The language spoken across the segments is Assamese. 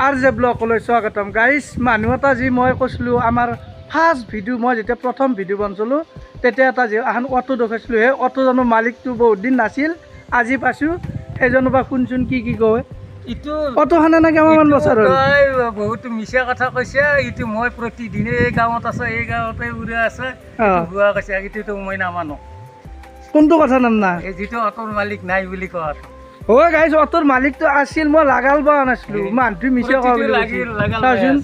আৰ জে ব্লগলৈ স্বাগতম। গাইজ, মানুহ এটা যি মই কৈছিলোঁ, আমাৰ ফাৰ্ষ্ট ভিডিঅ', মই যেতিয়া প্ৰথম ভিডিঅ' বনাইছিলোঁ, তেতিয়া এটা যি এখন অ'টো দেখুৱাইছিলোঁ, সেই অ'টোজনৰ মালিকটো বহুত দিন নাছিল, আজি পাইছোঁ। সেইজনৰ পৰা শুনচোন কি কি কয়। ইটো অ'টোখন এনে কিমানমান বছৰ হ'ল? তই বহুত মিছা কথা কৈছে। ইটো মই প্ৰতিদিনে এই গাঁৱত আছে, এই গাঁৱতে উৰে আছে। ভুৱা কৈছে এইটোতো, মই নামানো। কোনটো কথা নাম না? এই যিটো অটোৰ মালিক নাই বুলি কোৱা। অ' গাইজ, অ'টোৰ মালিকটো আছিল, মই লাগাল পোৱা নাছিলোঁ। মানুহটো মিছা কোৱা বুলি কৈছে। চাচোন,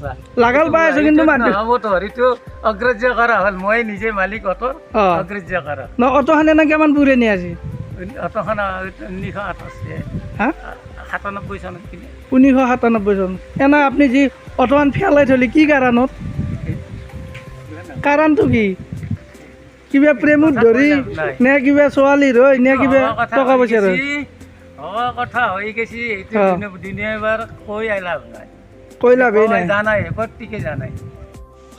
লাগাল পাই আছোঁ কিন্তু মানুহটো নহ'ব তো, এইটো অগ্ৰাহ্য কৰা হ'ল। মই নিজে মালিক অটোৰ, অগ্ৰাহ্য কৰা। ন, অ'টোখন এনে কিমান পুৰণি আজি? অটোখন 1908 আছে। হা? 97 চনত কিনে। 1997 চন। এনে আপুনি যি অ'টোখন ফেলাই থলি, কি কাৰণত? কাৰণটো কি? কিবা প্ৰেমত ধৰি নে কিবা ছোৱালীৰ হৈ নে কিবা টকা পইচাৰ হৈ? হোৱা কথা হৈ গেছি এইটো। দুনিয়াবাৰ কৈ লাভ নাই। কৈ লাভেই নাই। জানাই, প্ৰত্যেকে জানাই।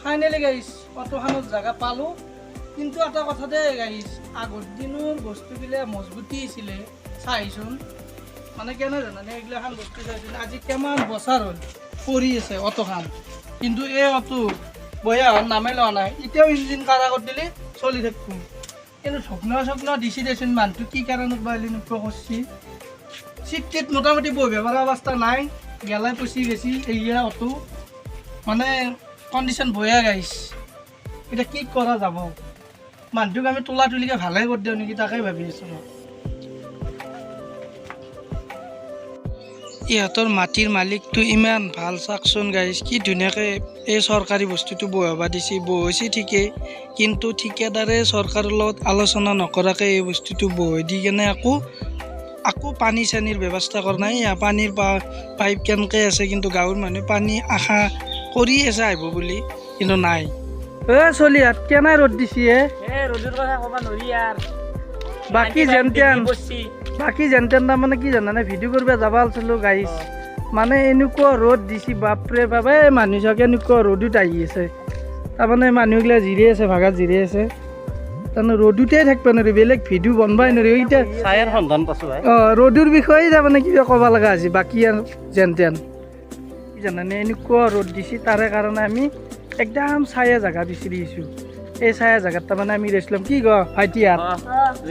ফাইনেলি গাইছ, অটোখনত জেগা পালোঁ। কিন্তু এটা কথা দেই গাইছ, আগৰ দিনৰ বস্তুবিলাক মজবুতি আছিলে। চাইচোন, মানে কেনে জানানে, এইগিলাখান বস্তু চাইচোন, আজি কিমান বছৰ হ'ল পৰি আছে অটোখন, কিন্তু এই অটো বয়া হ'ল নামে লোৱা নাই। এতিয়াও ইঞ্জিন কাৰা কৰি দিলে চলি থাকিব। কিন্তু স্বপ্ন স্বপ্ন দিছি দেচোন, মানুহটো কি কাৰণত বা এনেকুৱা কৰছি। চিট টিট মোটামুটি বহিব পৰা অৱস্থা নাই, গেলাই পচি গেছি। এইয়া অটো মানে কণ্ডিশ্যন বয়া গাইছ। এতিয়া কি কৰা যাব? মানুহটোক আমি তোলা তুলিকে ভালে কৰি দিওঁ নেকি, তাকে ভাবি আছোঁ মই। ইহঁতৰ মাটিৰ মালিকটো ইমান ভাল, চাওকচোন গাইছ, কি ধুনীয়াকৈ এই চৰকাৰী বস্তুটো বহাব দিছে। বহাইছে ঠিকেই, কিন্তু ঠিকাদাৰে চৰকাৰৰ লগত আলোচনা নকৰাকৈ এই বস্তুটো বহাই দি কেনে আকৌ আকৌ পানী চানীৰ ব্যৱস্থা কৰা নাই। এয়া পানীৰ পাইপ কেনেকৈ আছে, কিন্তু গাঁৱৰ মানুহে পানী আশা কৰি আছে আহিব বুলি, কিন্তু নাই। এ চলিহাত, কেনে ৰ'দ দিছে হে! ৰ'দৰ কথা ক'ব নোৱাৰি আৰু। বাকী যেন তেন, তাৰমানে কি জানানে, ভিডিঅ' কৰিব যাব আছিলো গাইছ, মানে এনেকুৱা ৰ'দ দিছি, বাপৰে বাপ। এই মানুহ চাওক, কেনেকুৱা ৰ'দত আহি আছে। তাৰমানে মানুহগিলা জিৰে আছে, ভাগাত জিৰে আছে। তাৰমানে ৰ'দতে থাকিব নোৱাৰি, বেলেগ ভিডিঅ' বনবাই নোৱাৰি এতিয়া। ছায়াৰ সন্ধান পাইছো ভাই। অঁ, ৰ'দৰ বিষয়ে তাৰমানে কিবা ক'ব লগা আছে, বাকী আৰু যেন তেন। কি জানানে, এনেকুৱা ৰ'দ দিছি, তাৰে কাৰণে আমি একদম ছায়া জেগা বিচাৰি আহিছোঁ। এই ছায়া জেগাত তাৰমানে আমি ৰেষ্ট ল'ম। কি ক ভাইটি? ইয়াত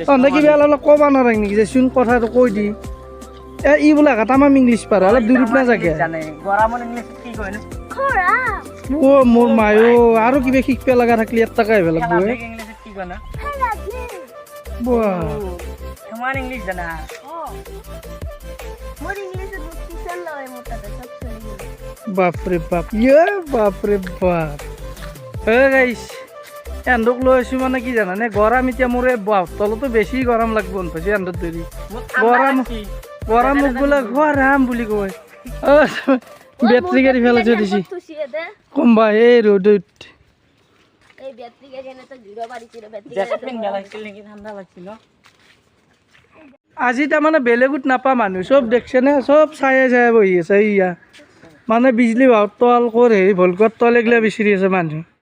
তহঁতে কিবা অলপ ক'ব নোৱাৰে নেকি যে চোন কথাটো কৈ দি। এ ই বোলে তামাম ইংলিছ পাৰে, অলপ দূৰত নাযাকে। গৰমৰ ইংলিছ কি কয়? অ' মোৰ মায়ো, আৰু কিবা শিকিব লগা থাকিলে ইয়াত তাকে আহিব লাগিব। ইংলিছত কি কয় না? বাহ। সমান ইংলিছ জানা? মোৰ ইংলিছত টিউচন লয়, মোৰ তাতে চব চলি গ'ল। বাপৰে বাপ, ইয়ে বাপৰে বাপ। এ গাইছ, এন্ধক লৈ আছোঁ, মানে কি জানানে, গৰম এতিয়া মোৰ এই বাঁহৰ তলতো বেছি গৰম লাগব পাইছোঁ। এন্ধত ধৰি গৰম গৰম, মোক বোলে গৰম বুলি কয়। বেটাৰী গাড়ী ফেলাই থৈ দিছি কোনোবা এই ৰ'দত। এই বেটাৰী গাড়ী এনে তো জুড়ো পাৰিছিল বেটাৰী। জেকেট পিন্ধা লাগিছিল নেকি? ঠাণ্ডা লাগছিল। আজি তাৰমানে বেলেগত নাপা মানুহ, চব দেখছেনে, চব চায়ে চায়ে বহি আছে। ইয়া মানে বিজলী বাঁহৰ তল, ক'ৰ হেৰি ভলকৰ তল, এইগিলা বিচাৰি আছে মানুহ।